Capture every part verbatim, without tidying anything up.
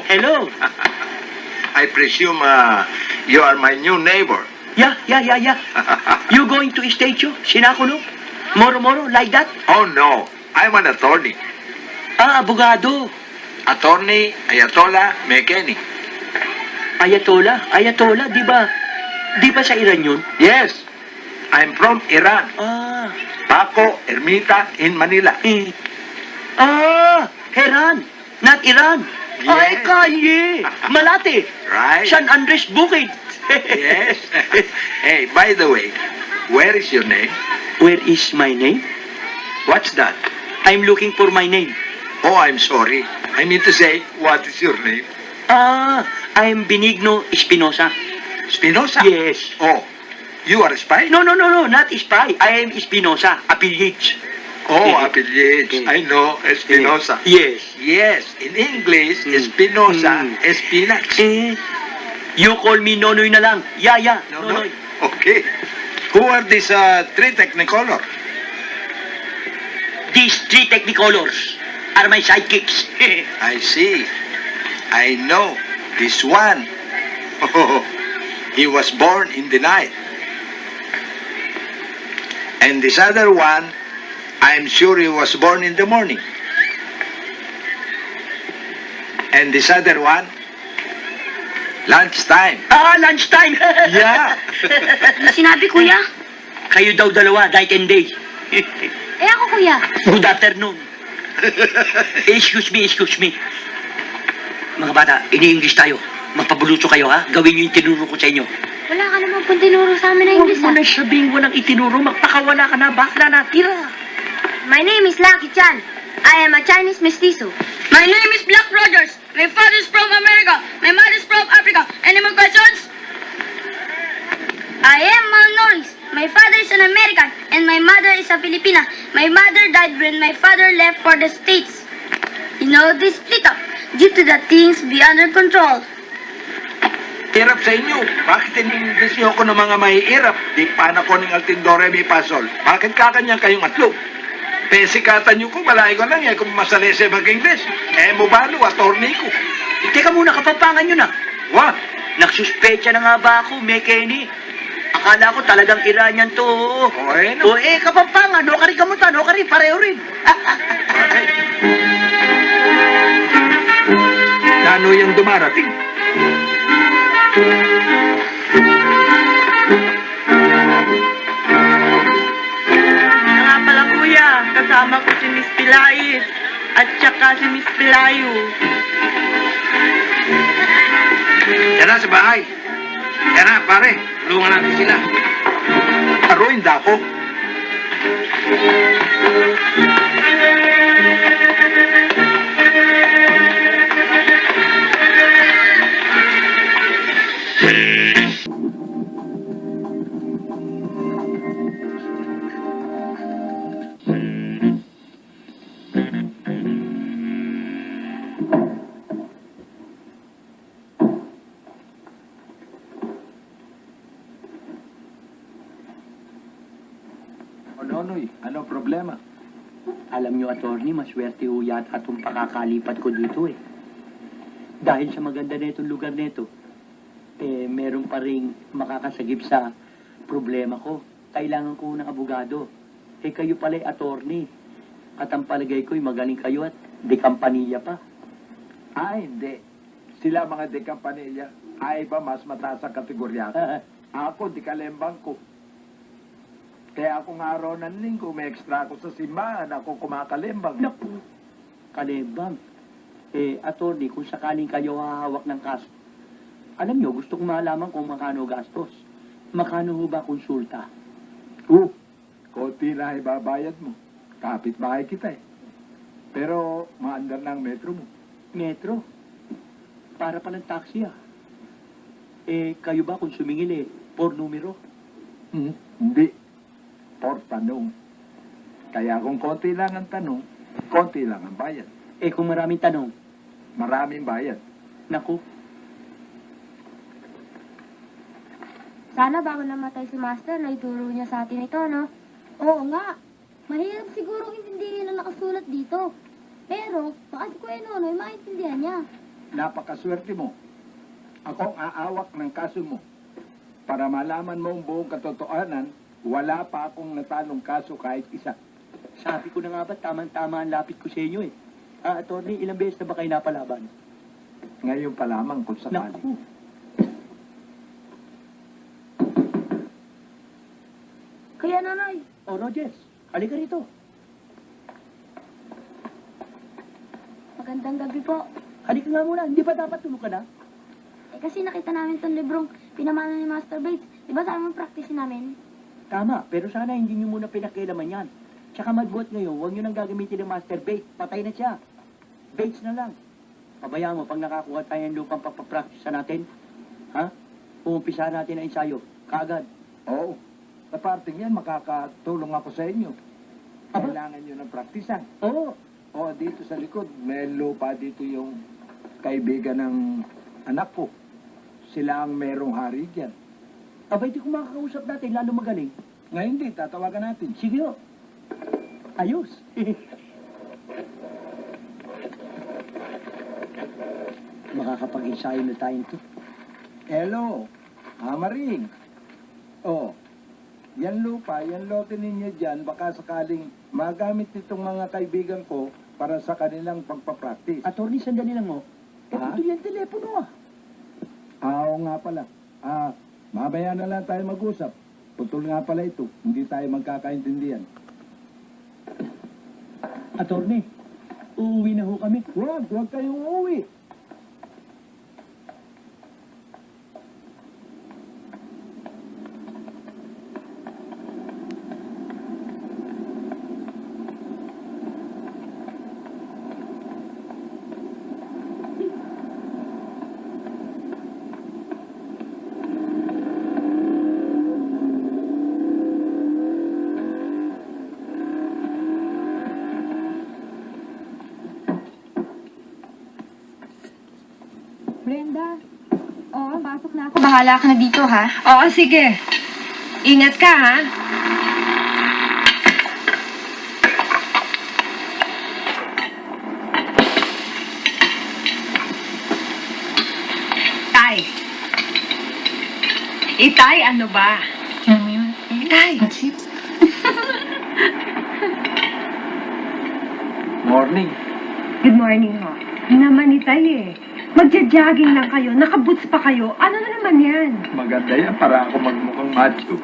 Hello. I presume uh, you are my new neighbor. Yeah, yeah, yeah, yeah. You going to statue, Sinakuno? Moro-moro, like that? Oh no, I'm an attorney. Ah, abogado. Attorney Ayatollah Mekeni. Ayatollah? Ayatollah, di ba? Di ba sa Iran yun? Yes, I'm from Iran. Ah. Paco Ermita in Manila. Eh. Ah, Heran. Not Iran. Ay, Yes. Kalye. Malate. Right. San Andres Bukid. Yes. Hey, by the way, where is your name? Where is my name? What's that? I'm looking for my name. Oh, I'm sorry. I mean to say, what is your name? Ah, I'm Benigno Espinosa. Espinosa? Yes. Oh, you are a spy? No, no, no, no, not spy. I am Espinosa, affiliate. Oh, Eh, affiliate. eh, I know, Espinosa. eh, yes. Yes, in English, Mm. Espinosa, Mm. Espinac. Eh, you call me Nonoy na lang. Yeah, yeah, Nonoy. Nonoy. Okay. Who are these uh, three Technicolor? These three Technicolors are my sidekicks. I see. I know this one. He was born in the night. And this other one, I'm sure he was born in the morning. And this other one, lunchtime. Ah, lunchtime! Yeah. Ano sinabi, kuya? Kayo daw dalawa, night and day. Eh, ako, kuya. Good afternoon. Excuse me, excuse me. Mga bata, ini-English tayo. Magpabuluso kayo, ha? Gawin niyo yung tinuro ko sa inyo. Wala ka naman pong tinuro sa amin na Huwag English, mo ah. na sabihing walang itinuro. Magpakawala ka na. Bakla na, tira. My name is Lucky Chan. I am a Chinese mestizo. My name is Black Rogers. My father is from America. My mother is from Africa. Any more questions? I am Manoy. My father is an American and my mother is a Filipina. My mother died when my father left for the States. You know, they split up due to the things be under control. Hirap sa inyo. Bakit in-English niyo ako ng mga mahihirap? Di pa na ko ning altindore may pasol. Bakit kakanyan kayong atlo? Pesikatan niyo ko, malayo ko lang, eh, kung masalese mag-English. Eh, mo balo, attorney ko. Teka muna, Kapampangan yun, ah. Wa? Nagsuspecha na nga ba ako, Mekeni? Akala ko talagang Iranian to, oo. O, eh, no? O, eh, Kapampangan, no, kari kamutan, no, kari, pareho rin. Nano yang dumarating? Nga pala, kuya, kasama ko si Miss Pilais at saka si Miss Pilayo. Diyan na sa bahay. Diyan na, pare. Tulungan natin sila. Aroy, dako. O Nonoy, ano problema? Alam nyo, attorney, maswerte ho yata itong pakakalipat ko dito eh. Dahil sa maganda na itong lugar na ito, eh, meron pa ring makakasagip sa problema ko. Kailangan ko ng abogado. Eh, kayo pala'y attorney. At ang palagay ko'y magaling kayo at de kampanilya pa. Ah, hindi. Sila mga de kampanilya, ay ba mas mataas ang kategorya ko? Ako, de kalembang ko. Kaya kung araw ng linggo, may extra ako sa simbahan, ako kumakalembang. Naku, kalembang. Eh, attorney, kung sakaling kayo hahawak ng kaso, alam nyo, gusto kong malaman kung makano gastos. Makano ho ba konsulta? Oh, konti lang ibabayad mo. Kapit-bahay kita eh. Pero maandar na ang metro mo. Metro? Para palang taxi ah. Eh, kayo ba kung sumingil eh, por numero? Hmm, hindi. Por tanong. Kaya kung konti lang ang tanong, konti lang ang bayad. Eh, kung maraming tanong? Maraming bayad. Naku. Sana bago namatay si Master, naituro niya sa atin ito, no? Oo nga. Mahirap sigurong intindihin ang nakasulat dito. Pero, baka si Kuya Nonoy maintindihan niya. Napakaswerte mo. Ako ang aawak ng kaso mo. Para malaman mo ang buong katotohanan, wala pa akong natalong kaso kahit isa. Sabi ko na nga ba, tamang-tama ang lapit ko sa inyo eh. Ah, attorney, ilang beses na ba kayo napalaban? Ngayon pa lamang kung sakali. Naku. Kaya, Nanay. Oh, Rogers, halika rito. Magandang gabi po. Halika nga muna, hindi ba dapat tulog ka na? Eh, kasi nakita namin tong librong pinamano ni Master Bates. Di ba sabi mo practice namin? Tama, pero sana hindi niyo muna pinakialaman yan. Tsaka magbuhat ngayon, huwag niyo nang gagamitin ang Master Bates. Patay na siya. Bates na lang. Pabayaan mo, pag nakakuha tayo ng lupang pagpapractice natin, ha? Uumpisahan natin ang ensayo. Kaagad. Oo. Sa parteng yan, makakatulong ako sa inyo. Aba? Kailangan nyo ng praktisan. Oo. Oo, dito sa likod, may lupa dito yung kaibigan ng anak ko. Sila ang merong hari dyan. Abay, di ko makakausap natin, lalo magaling. Ngayon din, tatawagan natin. Sige ho. Ayos. Makakapag-ensayo na tayong to. Hello, Amaring. Oh, yan lupa, yan lote ninyo dyan, baka sakaling magamit nitong mga kaibigan ko para sa kanilang pagpa-practice. Attorney, sandali lang ho. Eh, Ha? putol yung telepono, ah. Ah, oo nga pala. Ah, mamaya na lang tayo mag-usap. Putol nga pala ito. Hindi tayo magkakaintindihan. Attorney, uuwi na ho kami. Huwag, huwag kayong uuwi. Brenda, oh, pasok na ako. Bahala ka na dito, ha? Oo, sige. Ingat ka, ha? Tay. Itay, ano ba? Ano yun? Itay. Chips. Morning. Good morning ho. Naman, Itay, eh. Magja-jogging lang kayo, naka-boots pa kayo. Ano na naman yan? Maganda yan para ako magmukhang macho.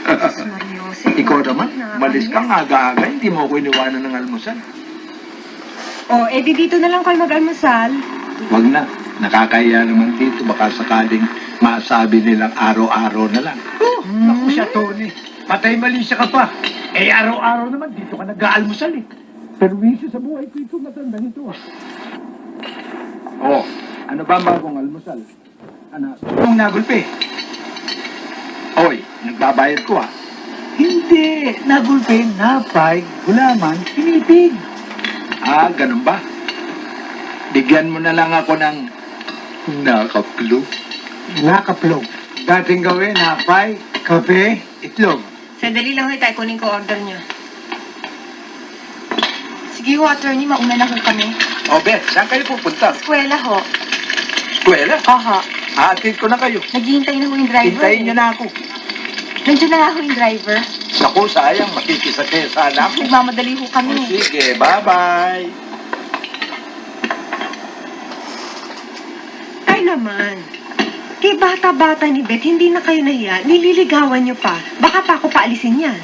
Diyos Mario, Jose, Ikaw bakit naman, na umalis kang kanya? Aga-aga, hindi mo ako iniwanan ng almusal. Oh, eh di dito na lang kayo mag-almusal. Wag na. Nakakahiya naman dito. Baka sakaling masabi nilang araw-araw na lang. Oh, naku, si Attorney. Patay mali siya ka pa. Eh, araw-araw naman dito ka nag-aalmusal eh. Perwisyo sa buhay ko itong matandang ito, ah. Oh, ano ba ang bagong almusal, anak? Kung nagulpi. Oy, nagbabayad ko, ah. Hindi, nagulpi, napay, gulaman, pinipig. Ah, ganun ba? Bigyan mo na lang ako ng nakaplog. Nakaplog. Dating gawin, napay, kape, itlog. Sandali lang, Itay. Kunin ko order niyo. Sige ho, attorney. Mauna na ho kami. O, Beth, saan kayo pupunta? Eskwela ho. Eskwela? Aha. Aatid ko na kayo. Naghihintay na ho yung driver. Hintayin niyo na ako. Nandiyan na nga ho yung driver. Naku, sayang. Makikisakay sana ako. Nagmamadali ho kami. O, sige. Bye-bye. Ay naman. Kay bata-bata ni Beth, hindi na kayo nahiya, nililigawan niyo pa. Baka pa ako paalisin yan.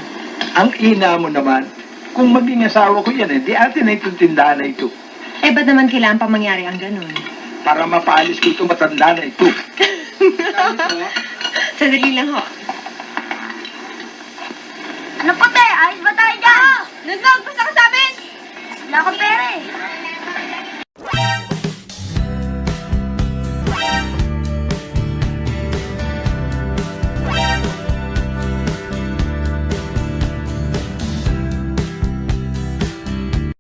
Ang ina mo naman, kung maging asawa ko yan, eh, di atin na itong tindahan na ito. Eh, ba't naman kailangan pa mangyari ang ganun? Para mapaalis ko itong matanda na ito. Sandali lang ho. Ano po, te? Ayos ba tayo dyan? Nagkag, basta ka sa amin! Wala akong pera eh.